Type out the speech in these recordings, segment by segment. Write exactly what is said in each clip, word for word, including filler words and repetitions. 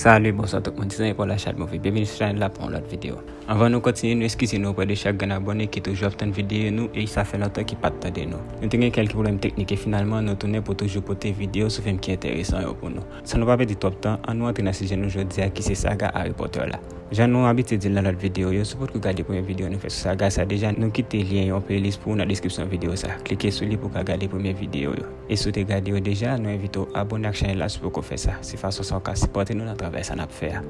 Salut, bonsoir tout moun, se zanmi pa w la Chad Movie. Byenvini sou chanèl la pou yon lòt videyo. Anvan nou kontinye, nou eskize nou oprè de chak grenn abòne ki toujou ap tann videyo nou e sa fè lontan ki pa t tande nou. Nou te gen kèlke pwoblèm teknik e finalman nou tounen pou toujou pote videyo sou fim ki enteresan yo pou nou. San nou pa pèdi twòp tan, ann nou antre nan sijè nou jodi a ki se saga Harry Potter la. Jan nou abitye di l nan lòt videyo yo, si w potko gade premye videyo nou fè sou saga sa deja, nou kite lyen yon playlist pou ou nan deskripsyon videyo sa. Klike sou li pou w ka gade premye videyo yo. E si w te gade yo deja, nou envite w abòne ak chanèl la si w poko fè sa. Se fason sa w ka sipòte nou nan travay sa n ap fè a.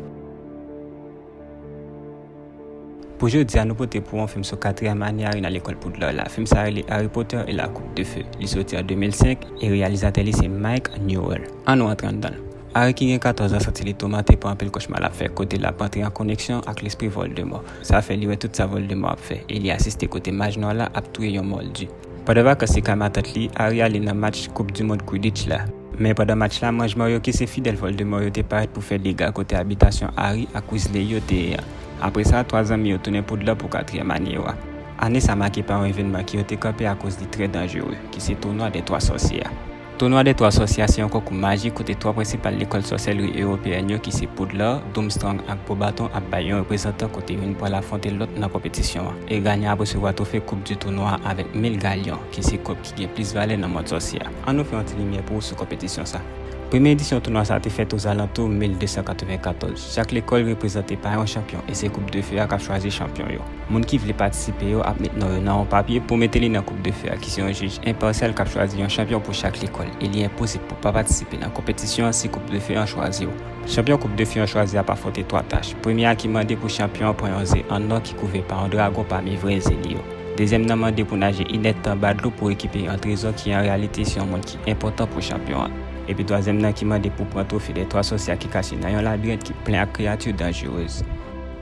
Pou jodi a, nou pote pou w yon fim sou katriyèm ane Harry nan lekòl Poudlard la. Fim sa rele Harry Potter et la Coupe de Feu. Li soti an de mil senk e reyalizatè li se Mike Newell. Ann nou antre anndan l. Harry ki gen katòz an santi li toumante pa anpil kochma l ap fè kote l ap antre an koneksyon ak lespri Voldemort. Sa fè li wè tout sa Voldemort ap fè e li asiste kote maj nwa la ap touye yon mòldi. Pandan vakans li kay matant li, Harry ale nan match Koup di Mond Quidditch la. Men pandan match la, manj Mario ki se fidèl Voldemort yo te parèt pou fè dega kote abitasyon Harry ak Weasley yo te ye an. Apre sa, twa zanmi yo tounen Poudlard pou katriyèm ane yo a. Ane sa make pa yon evènman ki yo te kanpe akoz li trè danjere, ki se Tournoi des Trois Sorciers a. Tournoi des Trois Sorciers a se yon konkou majik kote twa prensipal lekòl sòsèlri ewopeyèn yo ki se Poudlard, Durmstrang ak Beauxbatons ap bay yon reprezantan kote youn pral afwonte lòt nan konpetisyon an. E ganyan ap resevwa twofe Coupe du Tournoi avèk mil galyon, ki se kòb ki gen plis valè nan mond sòsye a. Ann nou fè yon ti limyè pou ou sou konpetisyon sa. Premye edisyon tounwa sa te fèt ozalantou mil de san katreven katòz. Chak lekòl reprezante pa yon chanpyon e se Coupe de Feu a k ap chwazi chanpyon yo. Moun ki vle patisipe yo ap met non yo nan yon papye pou mete li nan Coupe de Feu a, ki se yon jij enpasyal k ap chwazi yon chanpyon pou chak lekòl e li enposib pou pa patisipe nan konpetisyon an si Coupe de Feu an chwazi w. Chanpyon Coupe de Feu an chwazi ap afwonte twa tach. Premye a ki mande pou chanpyon an pran yon ze an nò ki kouve pa yon dragon pami vrè ze li yo. Dezyèm nan mande pou naje inèdtan anba dlo pou rekipere yon trezò ki an reyalite se yon moun ki enpòtan pou chanpyon an. Epi twazyèm nan ki mande pou pran twofe dè twa sòsye a ki kache nan yon labirent ki plen ak kreyati danjerez.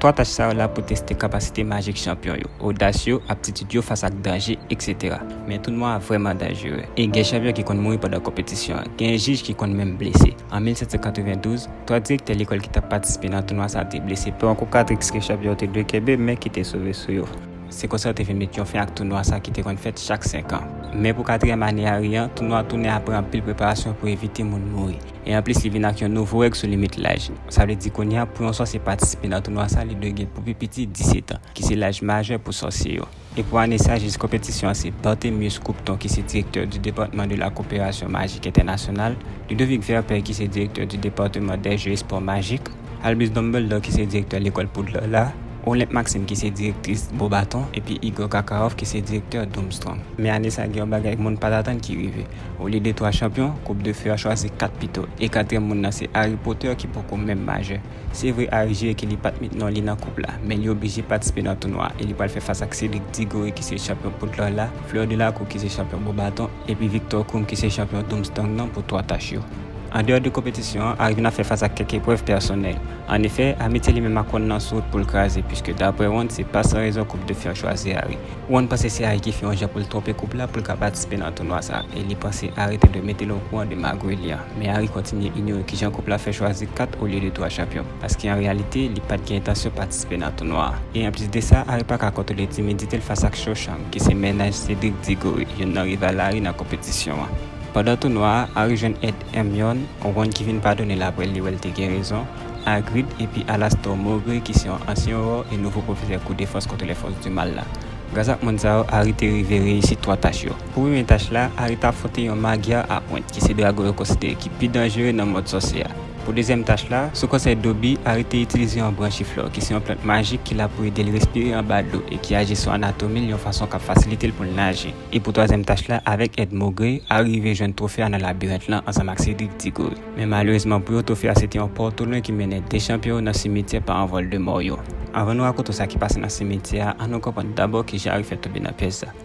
Twa tach sa yo la pou teste kapasite majik chanpyon yo, odas yo, aptitid yo fas ak danje, etsetera. Men tounwa a vrèman danjere, e gen chanpyon ki konn mouri pandan konpetisyon an, gen jij ki konn menm blese. An mil sèt san katrevendouz, twa direktè lekòl ki t ap patisipe nan tounwa sa a te blese pa yon kokatrix ke chanpyon yo te dwe kenbe men ki te sove sou yo. Se konsa yo te vin met yon fen ak tounwa sa ki te konn fèt chak senk an. Men pou katriyèm ane Harry an, tounwa a tounen apre anpil preparasyon pou evite moun mouri. E anplis, li vin ak yon nouvo règ sou limit laj. Sa vle di kounye a, pou yon sòsye patisipe nan tounwa sa, li dwe gen pou pi piti disèt an, ki se laj majè pou sòsye yo. E pou ane sa, jij konpetisyon an se Barthemius Croupton, ki se direktè du département de la coopération magique internationale, Ludovic Verpey, ki se direktè du département des jeux et sports magiques, Albus Dumbledore, ki se direktè lekòl Poudlard la, Olympe Maxime, ki se direktris Beauxbatons, epi Igor Karkaroff, ki se direktè Durmstrang. Men ane sa, gen yon bagay moun pa t atann ki rive. Olye de twa chanpyon, Coupe de Feu a chwazi kat pito, e katriyèm moun nan se Harry Potter ki poko menm majè. Se vre, Harry jere ke li pa t met non li nan koup la, men li oblije patisipe nan tounwa a, e li pral fè fas ak Cédric Diggory ki se chanpyon Poudlard la, Fleur Delacour ki se chanpyon Beauxbatons, epi Victor Krum ki se chanpyon Durmstrang nan pou twa tach yo. Andeyò de konpetisyon an, Harry vin ap fè fas ak kèk eprèv pèsonèl. Annefè, amitye li menm ak Ron nan sou wout pou l kraze, piske daprè Ron, se pa san rezon Coupe de Feu an chwazi Harry. Ron panse se Harry ki fè yon jan pou l twonpe koup la pou l ka patisipe nan tounwa sa, e li panse Harry te dwe mete l okouran de magouy li an. Men Harry kontinye inyore kijan koup la fè chwazi kat olye de twa chanpyon, paske an reyalite, li pa t gen entansyon patisipe nan tounwa a. E anplis de sa, Harry pa ka kontwole timidite l fas ak Cho Chang, ki se mennaj Cédric Diggory, youn nan rival Harry nan konpetisyon an. Pandan tounwa a, Harry jwenn èd Hermione, yon Ron ki vin padone l apre li wè l te gen rezon, Hagrid epi Alastor Mowbray ki se yon ansyen Auror e nouvo pwofesè kou defans kont lè fòs di mal la. Gras ak moun sa yo, Harry te rive reyisi twa tach yo. Pou premye tach la, Harry t ap afwonte yon Maggia a pwent, ki se dragon yo konsidere ki pi danjere nan mond sòsye a. Pou dezyèm tach la, sou konsèy Dobby, Harry te itilize yon branchi flò, ki se yon plant majik ki la pou ede l respire anba dlo e ki aji sou anatomi l yon fason k ap fasilite l pou l naje. E pou twazyèm tach la, avèk èd Mowbray, Harry rive jwenn twofe a nan labirent lan ansanm ak Cédric Diggory. Men malerezman pou yo, twofe a se te yon pòtolwen ki mennen de chanpyon yo nan simityè paran Voldemort yo. Anvan nou rakonte w sa ki pase nan simityè a, an nou konprann dabò kijan Harry fè tonbe nan pyèj sa.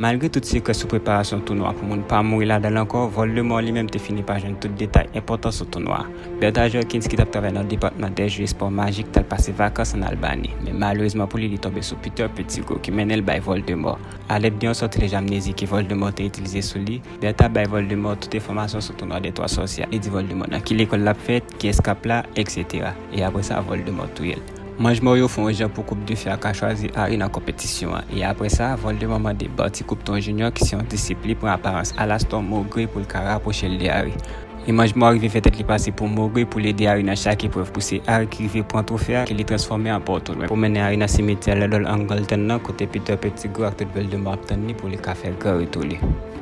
Malgre tout sekrè sou preparasyon tounwa pou moun pa mouri ladan l ankò, Voldemort li menm te fini pa jwenn tout detay enpòtan sou tounwa a. Bertha Jorkins ki t ap travay nan depatman dè jeux et sports magiques t al pase vakans ann Albany, men malerezman pou li, li tonbe sou Peter Pettigrew ki mennen l bay Voldemort. Alèd de yon sòtilèj amnezi ke Voldemort te itilize sou li, Bertha bay Voldemort tout enfòmasyon sou Tournoi des Trois Sorciers. Li di Voldemort nan ki lekòl l ap fèt, kiyès k ap la, etsetera. E apre sa, Voldemort touye l. Manj Mòryo fè yon jan pou Coupe de Feu a ka chwazi Harry nan konpetisyon an. E apre sa, Voldemort mande Barty Croupton Junior, ki se yon disip li, pran aparans Alastor Mowbray pou l ka rapwoche l de Harry. E manjman rive fè tèt li pase pou Mowgli pou l ede Harry nan chak eprèv, pouse Harry ki rive pran twofe a, ke li transfòme an pòtolwen, pou mennen Harry nan simetyè Lord Angleton nan, kote Peter Pettigrew ak tout Voldemort ap tann li pou li ka fè gran retou li.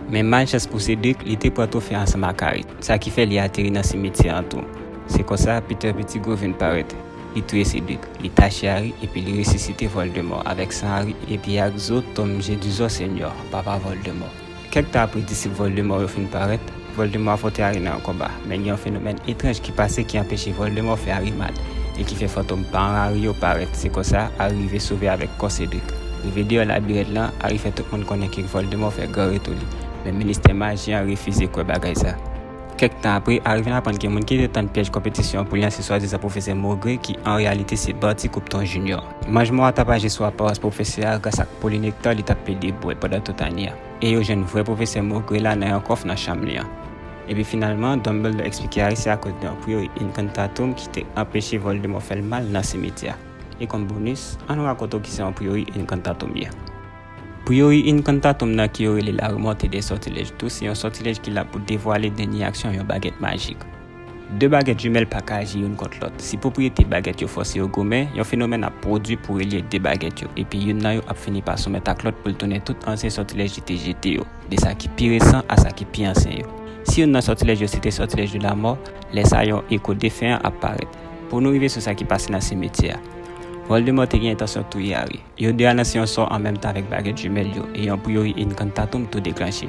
Men malchans pou Cedric, li te pran twofe a ansanm ak Harry, sa ki fè li ateri nan simetyè an tou. Se konsa, Peter Pettigrew vin parèt. Li touye Cedric, li tache Harry, epi li resisite Voldemort avèk san Harry, epi ak zo Tom Jedusor Senior, papa Voldemort. Kèk tan apre disip Voldemort yo fin parèt, Voldemort afwonte Harry nan yon konba, men gen yon fenomèn etranj ki pase ki anpeche Voldemort fè Harry mal, e ki fè fantom paran Harry yo parèt. Se konsa, Harry rive sove avèk kò Cedric. Rive deyò labirent lan, Harry fè tout moun konnen ke Voldemort fè gran retou li, men ministè maji an refize kwè bagay sa. Kèk tan apre, Harry vin aprann gen moun ki te tann pyèj konpetisyon an pou li an se swadizan pwofesè Mowgli ki an reyalite se Barty Compton Junior. Manjman an tapaje sou aparans pwofesè a gras ak polinekta li t ap plede bwè pandan tout ane a. E yo jwenn vrè pwofesè Mowgli la nan yon kòf nan chanm li an. Epi finalman, Dumbledore eksplike Harry se akoz de yon Priori Incantatem ki te anpeche Voldemort fè l mal nan simetyè a. E kòm bonis, ann rakonte w kisa yon Priori Incantatem ye. Priori Incantatem nan ki yo rele La Remontée des Sortilèges tou, se yon sòtilèj ki la pou devwale dènye aksyon yon bagèt majik. De bagèt jimèl pa ka aji youn kont lòt. Si pwopriyete bagèt yo fòse yo goumen, yon fenomèn ap pwodui pou relye de bagèt yo, epi youn nan yo ap fini pa soumèt ak lòt pou l tounen tout ansyen sòtilèj li te jete yo, de sa ki pi resan a sa ki pi ansyen yo. Si youn nan sòtilèj yo se te Sortilège de la Mort, lè sa yon eko defen an ap parèt. Pou nou rive sou sa ki pase nan simetyè a. Voldemort te gen entansyon touye Harry. Yo de a lanse yon sò an menm tan avèk bagèt jimèl yo, e yon Priori Incantatem tou deklanche.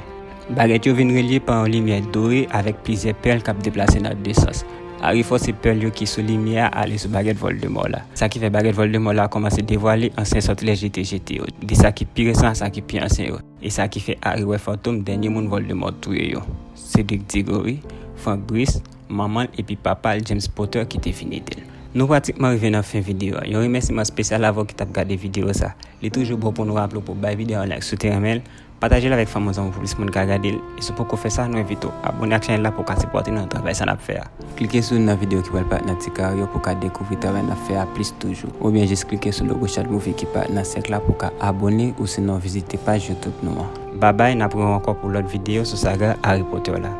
Bagèt yo vin relye pa yon limyè dore avèk plizyè pèl k ap deplase nan de sans. Harry fòse pèl yo ki sou limyè a ale sou bagèt Voldemort la. Sa ki fè bagèt Voldemort la kòmanse devwale ansyen sòtilèj li te jete yo, de sa ki pi resan a sa ki pi ansyen yo. E sa ki fè Harry wè fantom dènye moun Voldemort touye yo. Cedric Diggory, Frank Brice, manman l epi papa l James Potter ki te vin ede l. Nou pratikman rive nan fen videyo a. Yon remèsiman espesyal avè w ki t ap gade videyo sa. Li toujou bon pou nou raple w pou bay videyo a yon like si w te renmen l, pataje l avèk fanmi w, zanmi w pou plis moun ka gade l, e si w poko fè sa, nou envite w abòne ak chanèl la pou w ka sipòte nou nan travay sa n ap fè a. Klike sou youn nan videyo ki pral parèt nan ti kare yo pou w ka dekouvri travay n ap fè a plis toujou. Oubyen jis klike sou logo Shadmovie ki parèt nan sèk la pou w ka abòne, ou sinon vizite paj YouTube nou an. Babay, n ap rewè ankò pou lòt videyo sou saga Harry Potter la.